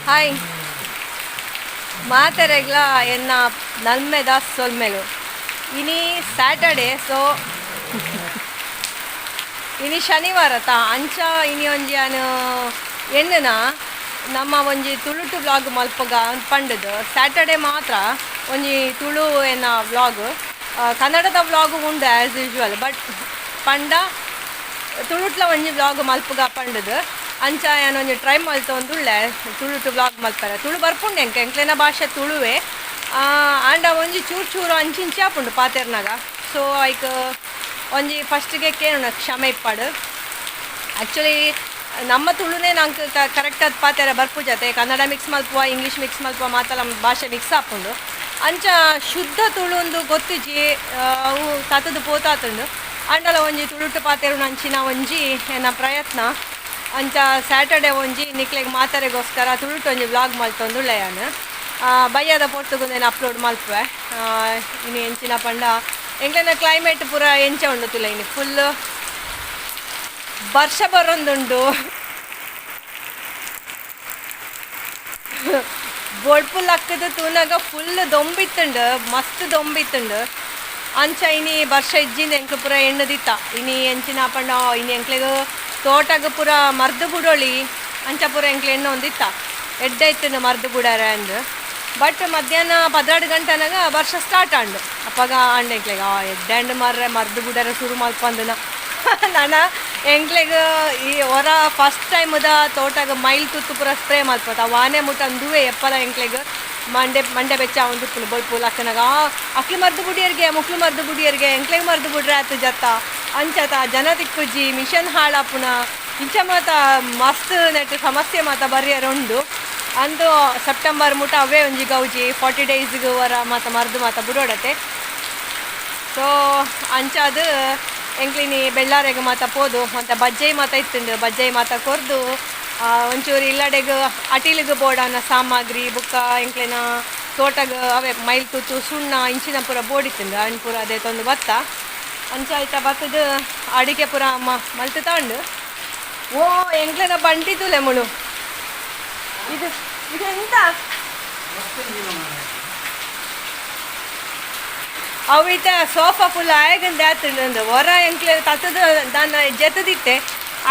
Hi ಮಾತೆರೆಗ್ಲ ಎನ್ನ ನಲ್ಮೆದ ಸೊಲ್ಮೆಲು. ಇನಿ ಸ್ಯಾಟರ್ಡೆ, ಸೊ ಇನಿ ಶನಿವಾರ ತಾ. ಅಂಚ ಇನಿ ಒಂಜಿ ಯಾನ್ ಎನ್ನುನ ನಮ್ಮ ಒಂಜಿ ತುಳುಟು ವ್ಲಾಗ್ ಮಲ್ಪುಗ ಪಂಡುದು. ಸ್ಯಾಟರ್ಡೆ ಮಾತ್ರ ಒಂಜಿ ತುಳು ಎನ್ನ ವ್ಲಾಗ್, ಕನ್ನಡದ ವ್ಲಾಗ್ ಉಂಡು ಆ್ಯಸ್ ಯೂಶುವಲ್, ಬಟ್ ಪಂಡ ತುಳುಟ್ಲ ಒಂಜಿ ವ್ಲಾಗ್ ಮಲ್ಪುಗ ಪಂಡುದು. ಅಂಚ ಯಾನ್ ಒಂಜಿ ಟ್ರೈ ಮಲ್ತೊಂದುಳ್ಳೆ ತುಳುಟು ವ್ಲಾಗ್ ಮಲ್ಪರೆ. ತುಳು ಬರ್ಪುಂಡು ಎಂಕ್, ಎಂಕ್ಲೆನ ಭಾಷೆ ತುಳುವೆ. ಆಂಡ ಒಂಜಿ ಚೂರು ಚೂರು ಅಂಚಿಂಚಿ ಆಪುಂಡು ಪಾತೆರ್ನಾಗ. ಸೊ ಐಕ್ ಒಂಜಿ ಫಸ್ಟ್ಗೆ ಕೇನುನ ಕ್ಷಮೆ ಇಪ್ಪಡು. ಆ್ಯಕ್ಚುಲಿ ನಮ್ಮ ತುಳುನೇ ನಂಗೆ ಕರೆಕ್ಟ್ ಆದ್ ಪಾತೆರ ಬರ್ಪುಜತೆ. ಕನ್ನಡ ಮಿಕ್ಸ್ ಮಲ್ಪುವ, ಇಂಗ್ಲೀಷ್ ಮಿಕ್ಸ್ ಮಲ್ಪುವ, ಮಾತಲ ಭಾಷೆ ಮಿಕ್ಸ್ ಆಪುಂಡು. ಅಂಚ ಶುದ್ಧ ತುಳುಂದು ಗೊತ್ತಿಜಿ, ಅವು ತತದು ಪೋತಾತುಂಡು. ಆಂಡಲ ಒಂಜಿ ತುಳುಟು ಪಾತೆರುನ ಅಂಚಿನ ಒಂಜಿ ಎನ್ನ ಪ್ರಯತ್ನ. ಅಂಚ ಸ್ಯಾಟರ್ಡೆ ಒಂಜಿ ನಿಕ್ಲೆಗ್ ಮಾತೆರೆಗೋಸ್ಕರ ತುಳುಟು ಒಂಜಿ ವ್ಲಾಗ್ ಮಲ್ತೊಂದುಳ್ಳೆ ಯಾನ್. ಬಯ್ಯದ ಪೊರ್ತುಗು నేను ಅಪ್ಲೋಡ್ ಮಲ್ಪುವೆ. ಇನಿ ಎಂಚಿನ ಪಂಡ ಎಂಕ್ಲೆನ ಕ್ಲೈಮೇಟ್ ಪೂರ ಎಂಚ ಉಂಡು ತುಲೆ. ಇನಿ ಫುಲ್ ವರ್ಷ ಬರೊಂದುಂಡು, ಬೊಳ್ಪು ಲಕ್ಕದ ತೂನಗ ಫುಲ್ ದೊಂಬಿತ್ತುಂಡು, ಮಸ್ತ್ ದೊಂಬಿತ್ತುಂಡು. ಅಂಚ ಇನಿ ವರ್ಷ ಇಜ್ಜಿಂದ ಎಂಕ್ಲು ಪೂರ ಎಣ್ಣುದಿತ್ತ. ಇನಿ ಎಂಚಿನ ಪಂಡ ಇನಿ ಎಂಕ್ಲೆಗ್ ತೋಟಗ್ ಪೂರ ಮರ್ದು ಬುಡೊಳಿ ಅಂಚ ಪೂರ ಎಂಕ್ಲೆ ಎಣ್ಣೆ ಒಂದಿತ್ತ, ಎಡ್ಡೆ ಇತ್ತುಂಡು ಮರ್ದು ಬುಡಾರೆ ಅಂದ್. ಬಟ್ ಮಧ್ಯಾಹ್ನ 12 ಗಂಟೆನಾಗ ವರ್ಷ ಸ್ಟಾರ್ಟ್ ಆಂಡು. ಅಪ್ಪಗ ಆಂಡ್ ಎಂಕ್ಲೆಗ್ ಆ ಎಡ್ಡೆ ಅಂಡ್ ಮಾರ್ರೆ, ಮರ್ದು ಬುಡಾರೆ ಶುರು ಮಲ್ಪಂದನ. ನನ ಎಂಕ್ಲೆಗ್ ಈ ಒರ ಫಸ್ಟ್ ಟೈಮ್ದ ತೋಟಗ್ ಮೈಲ್ ತುತ್ತು ಪೂರ ಸ್ಪ್ರೇ ಮಲ್ಪತ್ತ ವಾನೆ ಮುಟ್ಟ ಅಂದುವೆ ಎಪ್ಪಲ ಎಂಕ್ಲೆಗ್ ಮಂಡೆ ಮಂಡೆ ಬೆಚ್ಚ ಒಂದಿಪ್ಪುಂಡು. ಬೊಳ್ಪು ಲಕ್ಕನಾಗ ಅಕ್ಲು ಮರ್ದು ಬುಡಿಯರ್ಗೆ, ಮುಕ್ಲು ಮರ್ದು ಬುಡಿಯರ್ಗೆ, ಎಂಕ್ಲೆಗ್ ಮರ್ದು ಬುಡ್ರೆ ಆತು ಜತ್ತ ಅಂಚತ ಜನ ತಿಕ್ಕುಜಿ, ಮಿಷನ್ ಹಾಳಾಪುನ ಇಂಚ ಮಾತ ಮಸ್ತ್ ನೆಟ್ ಸಮಸ್ಯೆ ಮಾತ ಬರ್ಯರ ಉಂಡು. ಅಂದು ಸೆಪ್ಟೆಂಬರ್ ಮುಟ ಅವೇ ಒಂಜಿ ಗೌಜಿ 40 ಡೇಸ್ಗೆ ವರ ಮಾತ ಮರ್ದು ಮಾತ ಬುಡೋಡತೆ. ಸೊ ಅಂಚಾದ್ ಎಂಕ್ಲಿನಿ ಬೆಳ್ಳಾರೆಗ್ ಮಾತ ಪೋದು ಅಂತ ಬಜ್ಜೈ ಮಾತ ಇತ್ತುಂಡು, ಬಜ್ಜೈ ಮಾತ ಕೊರ್ದು ಒಂಚೂರು ಇಲ್ಲಡೆಗ್ ಅಟಿಲಿಗ್ ಬೋಡಾನ ಸಾಮಗ್ರಿ ಬುಕ್ಕ ಎಂಕ್ಲೆನ ತೋಟಗ್ ಅವೇ ಮೈಲ್ ತುತ್ತು ಸುಣ್ಣ ಇಂಚಿನ ಪೂರ ಬೋಡಿತ್ತುಂಡು, ಅವೆನ್ ಪೂರ ಅದೇ ತೊಂದು ಬತ್ತ. ಅಂಚ ಐತ ಬತ್ತದ ಅಡಿಗೆ ಪೂರ ಮಲ್ತು ತಾಂಡು. ಓ ಎಂಕ್ಲೆನ ಬಂಟಿ ತುಲೆ ಮುಳು, ಇದು ಇದು ಎಂತ ಅವು ಇತ್ತ ಸೋಫಾ ಫುಲ್ ಆಯಗಂದ ಆತುಂಡು. ಹೊರ ಎಂಕ್ಲೆ ತತ್ತದ ದಾನ ಜೆತ್ತದಿತ್ತೆ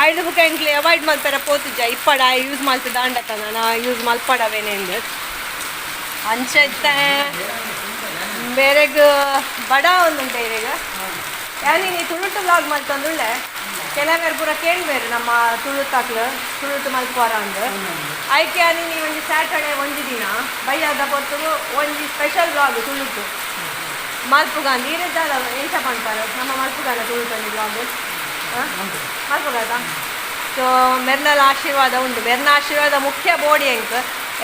ಆಯ್ದು ಬುಕ್ಕ ಎಂಕ್ಲೆ ಅವಾಯ್ಡ್ ಮಲ್ಪೆರ ಪೋತುಜ ಇಪ್ಪಡ ಯೂಸ್ ಮಲ್ತದ ಅಂಡತ ನಾನು ಯೂಸ್ ಮಲ್ಪಡವೇನೆಂದು. ಅಂಚ ಇತ್ತ ಬೇರೆಗ್ ಬಡ ಒಂದುಂಟು ಇರೆಗ್. ಯಾನ್ ಇನಿ ತುಳುಟು ವ್ಲಾಗ್ ಮಲ್ತೊಂದುಳ್ಳೆ. ಕೆಲವೇರು ಪೂರ ಕೇಳ್ಬೇರು ನಮ್ಮ ತುಳು ತಾಕ್ಲು ತುಳುಟು ಮಲ್ಪುವಾರ ಅಂದ್. ಐಕೆ ಯಾನ್ ಇನಿ ಒಂಜಿ ಸ್ಯಾಟರ್ಡೆ ಒಂಜಿ ದಿನ ಬಯ್ಯದ ಪೊರ್ತುಗು ಒಂಜಿ ಸ್ಪೆಷಲ್ ವ್ಲಾಗ್ ತುಳುಟು ಮಲ್ಪುಗಾಂದ್. ಈರೆದ್ದಾಲ ಎಂಚ ಪನ್ಪರ್ ನಮ್ಮ ಮಲ್ಪುಗಾನ ತುಳುಟು ಒಂಜಿ ವ್ಲಾಗ್ ಮಲ್ಪುಗಾದ. ಸೊ ಮೆರ್ನಲ ಆಶೀರ್ವಾದ ಉಂಡು, ಮೆರ್ನ ಆಶೀರ್ವಾದ ಮುಖ್ಯ ಬೋಡಿ ಎಂಕ್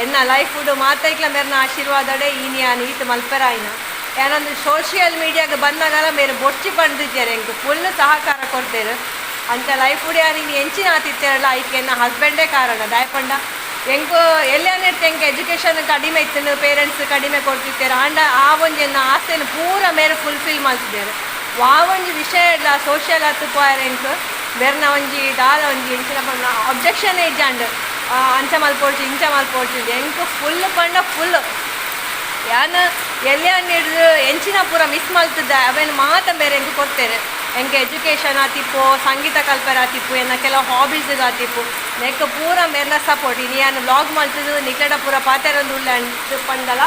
ಎನ್ನ ಲೈಫ್ ಉಡು ಮಾತೈಕ್ಲ ಮೆರ್ನ ಆಶೀರ್ವಾದಡೆ ಈನಿ ಯಾನ್ ಈತ್ ಮಲ್ಪೆರಾಯಿನ. ಯಾನೊಂದು ಸೋಷಿಯಲ್ ಮೀಡಿಯಾಗ ಬಂದಾಗಲ ಮೇರು ಬೊಡ್ಚಿ ಪಂಡಿದ್ದಾರೆ, ಎಂಕ್ ಫುಲ್ ಸಹಕಾರ ಕೊಡ್ತೇರು. ಅಂಚ ಲೈಫ್ ಉಡು ಯಾನ್ ಇನಿ ಎಂಚಿನ ಆತಿತ್ತೇರಲ್ಲ ಐಕ್ ಎನ್ನ ಹಸ್ಬೆಂಡೇ ಕಾರಣ. ದಾಯಪಂಡ ಎಂಕ್ ಎಲ್ಲಾನೆಡ್ತು ಎಂಕ್ ಎಜುಕೇಷನ್ ಕಡಿಮೆ ಇತ್ತು, ಪೇರೆಂಟ್ಸ್ ಕಡಿಮೆ ಕೊಡ್ತಿತ್ತೇರು. ಆಂಡ ಆ ಒಂಜಿ ಎನ್ನ ಆಸೆನ ಪೂರ ಮೇರೆ ಫುಲ್ಫಿಲ್ ಮಲ್ತಿದ್ದೇರು. ವಾ ಒಂಜಿ ವಿಷಯ ಇಲ್ಲ ಸೋಷಿಯಲ್ ಆತು ಪೋಯರ್ ಎಂಕ್ ಬೇರ್ನ ಒಂಜಿ ದಾಲ ಒಂಜಿ ಎಂಚಿನ ಪಂಡ ಅಬ್ಜೆಕ್ಷನ್ ಇಜ್ಜಾಂಡ್, ಅಂಚ ಮಲ್ಪೊಡ್ಚಿ ಇಂಚ ಮಲ್ಪೊಡ್ಚಿ. ಎಂಕ್ ಫುಲ್ ಪಂಡ ಫುಲ್ ಯಾನ್ ಎಲ್ಲಾನ್ ಹಿಡ್ದು ಎಂಚಿನ ಪೂರ ಮಿಸ್ ಮಲ್ತದ ಅವೇನು ಮಾತ ಬೇರೆ ಎಂಕ್ ಕೊಡ್ತೇನೆ. ಎಂಕ್ ಎಜುಕೇಷನ್ ಆತಿಪ್ಪು, ಸಂಗೀತ ಕಲ್ಪೆರ ಆತಿಪ್ಪು, ಎನ್ನ ಕೆಲವು ಹಾಬೀಸ್ ಆತಿಪ್ಪು, ನೆಕ್ ಪೂರ ಮೇರ್ನ ಸಪೋರ್ಟ್. ಇನಿ ಯಾನ್ ವ್ಲಾಗ್ ಮಲ್ತದು ನಿಕ್ಲೆಡ ಪೂರ ಪಾತೆರೊಂದು ಉಳ್ಳೆ ಅಂದ್ ಪಂಡಲ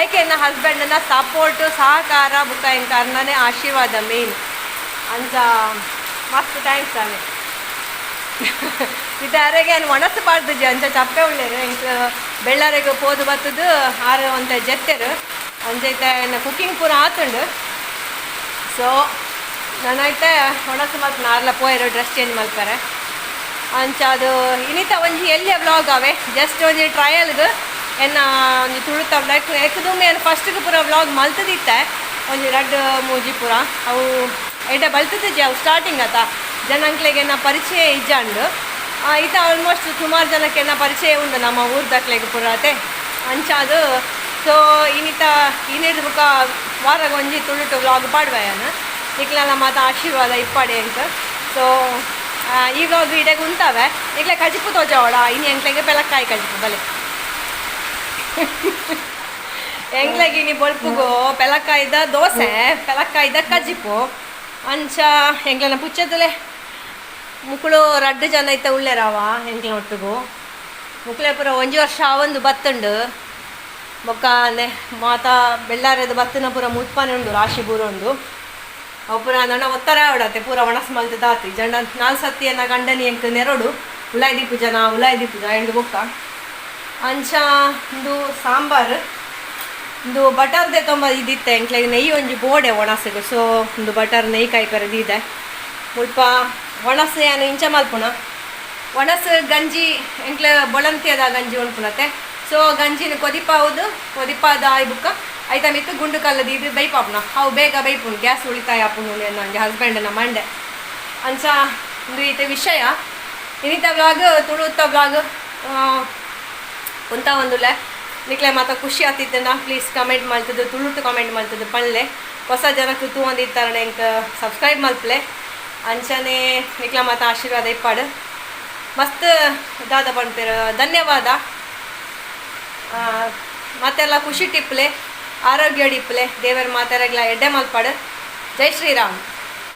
ಐಕೆ ಎನ್ನ ಹಸ್ಬೆಂಡ್ನ ಸಪೋರ್ಟ್ ಸಹಕಾರ ಬುಕ್ಕ ಎಂಕ್ ಅರ್ನನೇ ಆಶೀರ್ವಾದ ಮೇನ್. ಅಂಚ ಮಸ್ತ್ thanks ಅವೇ. ಇತ್ತೆ ಅರೆಗೆ ಯಾನ್ ಒಣಸು ಪಾಡ್ದುಜಿ, ಅಂಚ ಚಪ್ಪೆ ಉಳ್ಳೇರು. ಎಂಕ್ ಬೆಳ್ಳಾರೆಗ್ ಪೋದು ಬತ್ತದು ಆರು ಒಂತೆ ಜೆತ್ತೆರು. ಅಂಚ ಇತ್ತೆ ಎನ್ನ ಕುಕ್ಕಿಂಗ್ ಪೂರ ಆತುಂಡು. ಸೊ ನಾನೈತೆ ಒಣಸು ಮಲ್ಪುನ, ಆರ್ಲ ಪೋಯೆರು ಡ್ರೆಸ್ ಚೇಂಜ್ ಮಲ್ಪೆರೆ. ಅಂಚ ಅದು ಇನಿತ ಒಂಜಿ ಎಲ್ಯ ವ್ಲಾಗ್ ಅವೆ, ಜಸ್ಟ್ ಒಂಜಿ ಟ್ರಯಲ್ಗ್ ಎನ್ನ ಒಂಜಿ ತುಳುತ ಲೈಕ್ ಏಕದೂಮೆ ಯಾನ್ ಫಸ್ಟ್ಗೆ ಪೂರ ವ್ಲಾಗ್ ಮಲ್ತದಿತ್ತೆ ಒಂಜಿ ರಡ್ಡ್ ಮೂಜಿ ಪೂರ ಅವು ಎಡ್ಡೆ ಬಲ್ತದಿಜ್ಜಿ. ಅವು ಸ್ಟಾರ್ಟಿಂಗ್ ಆತ ಜನಂಕ್ಲೆಗ್ ಎನ್ನ ಪರಿಚಯ ಇಜ್ಜಾಂಡ್. ಈತ ಆಲ್ಮೋಸ್ಟ್ ಸುಮಾರು ಜನಕ್ಕೆ ಎನ್ನ ಪರಿಚಯ ಉಂಡು ನಮ್ಮ ಊರ್ದಕ್ಲೆಗ್ ಪೂರ ಅತೆ. ಅಂಚ ಅದು ಸೊ ಇನಿತ ಇನಿರ್ದ್ ಬುಕ್ಕ ವಾರಗ್ ಒಂಜಿ ತುಳುಟು ವ್ಲಾಗ್ ಪಾಡುವ ಯಾನ್. ನಿಕ್ಲೆನ ಮಾತ ಆಶೀರ್ವಾದ ಇಪ್ಪಡೆ ಎಂಕ್. ಸೊ ಈ ವ್ಲಾಗ್ ಇಡೆಗ್ ಉಂತಾವೆ. ನಿಕ್ಲೆ ಕಜಿಪು ತೋಜಾವಡ ಇನಿ ಎಂಕ್ಲೆಗ್ ಪೆಲಕ್ಕಾಯಿ ಕಜಿಪು ಬಲೆ. ಎಂಗ್ಲಗಿನಿ ಬೊಲ್ಪುಗು ಪೆಲಕಾಯ್ದ ದೋಸೆ, ಪೆಲಕಾಯ್ದ ಕಜಿಪು. ಅಂಚ ಎಂಗ್ಲನ ಪುಚ್ಚದಲೆ ಮುಕುಳು ರಡ್ಡು ಜನ ಐತ ಉಲ್ಲೆರವ ಎಂಕ್ಲ ಒಟ್ಟುಗು. ಮುಕ್ಲೆ ಪೂರ ಒಂಜಿ ವರ್ಷ ಆವೊಂದು ಬತ್ತುಂಡು. ಬೊಕ್ಕ ನೆ ಮಾತ ಬೆಳ್ಳಾರದ ಬತ್ತಿನ ಪೂರ ಮುತ್ಪಾನೆ ಉಂಡು, ರಾಶಿ ಬೂರೊಂಡು. ಅವು ಪೂರ ನನ ಒತ್ತರ ಆವಡತೆ ಪೂರ ಒಣಸ್ ಮಲ್ತ್ ದಾತಿ ಜಂಡ ನಾಲ್ ಸತಿಯನ್ನ ಗಂಡನಿ ಎಂಕ್ ನೆರಡು ಉಲಾಯಿ ದೀಪು ಜನ, ಉಲಾಯಿ ದೀಪು ಜ ಬೊಕ್ಕ. ಅಂಚ ಉಂದು ಸಾಂಬಾರ್, ಉಂದು ಬಟರ್ ದೆ ತೊಂಬ ಇದಿತ್ತೆ. ಎಂಕ್ಲೆಗ್ ನೆಯ್ಯಿ ಒಂಜಿ ಬೋಡೆ ಒಣಸುಗು. ಸೊ ಉಂದು ಬಟರ್ ನೆಯ್ಯಿ ಕಾಯ್ಪೆರೆ ದೀದೆ. ಮುಲ್ಪ ಒಣಸು ಯಾನ್ ಇಂಚ ಮಲ್ಪುನ. ಒಣಸು ಗಂಜಿ ಎಂಕ್ಲೆ ಬೊಳಂತಿಯದ ಗಂಜಿ ಉನ್ಪುನತೆ. ಸೊ ಗಂಜಿನ ಕೊದಿಪಾವುದು, ಕೊದಿಪಾದ ಆಯ್ ಬುಕ್ಕ ಐತ ಮಿತ್ತು ಗುಂಡು ಕಲ್ಲು ದೀದು ಬೈಪಾಪುನ. ಅವು ಬೇಗ ಬೈಪುಂಡು, ಗ್ಯಾಸ್ ಉಳಿತಾಯ ಆಪುಂಡು ನನ್ನ ಹಸ್ಬೆಂಡ್ನ ಮಂಡೆ. ಅಂಚ ಉಂದು ಈತ ವಿಷಯ. ಇನ್ನಿತ ವ್ಲಾಗ್ ತುಳುತ್ತ ವ್ಲಾಗ್ ಉಂತ ಒಂದುಲೆ. ನಿಕ್ಲೆ ಮಾತ ಖುಷಿ ಆತಿತ್ತಂಡ ಪ್ಲೀಸ್ ಕಮೆಂಟ್ ಮಲ್ತದ್ದು, ತುಳುಟು ಕಮೆಂಟ್ ಮಲ್ತದ್ದು ಪನ್ಲೆ. ಹೊಸ ಜನಕ್ಕೆ ತೂವೊಂದಿತ್ತಾರಣ ಎಂಕ್ ಸಬ್ಸ್ಕ್ರೈಬ್ ಮಲ್ಪಲೆ. ಅಂಚನೆ ನಿಕ್ಲ ಮಾತ ಆಶೀರ್ವಾದ ಇಪ್ಪಾಡು. ಮಸ್ತ್ ದಾದ ಪನ್ಪೆರ್, ಧನ್ಯವಾದ. ಮತ್ತೆಲ್ಲ ಖುಷಿ ಟಿಪ್ಲೆ, ಆರೋಗ್ಯ ಡಿಪ್ಲೆ. ದೇವರ ಮಾತಾರಗ್ಲ ಎಡ್ಡೆ ಮಲ್ಪಾಡು. ಜೈ ಶ್ರೀರಾಮ್.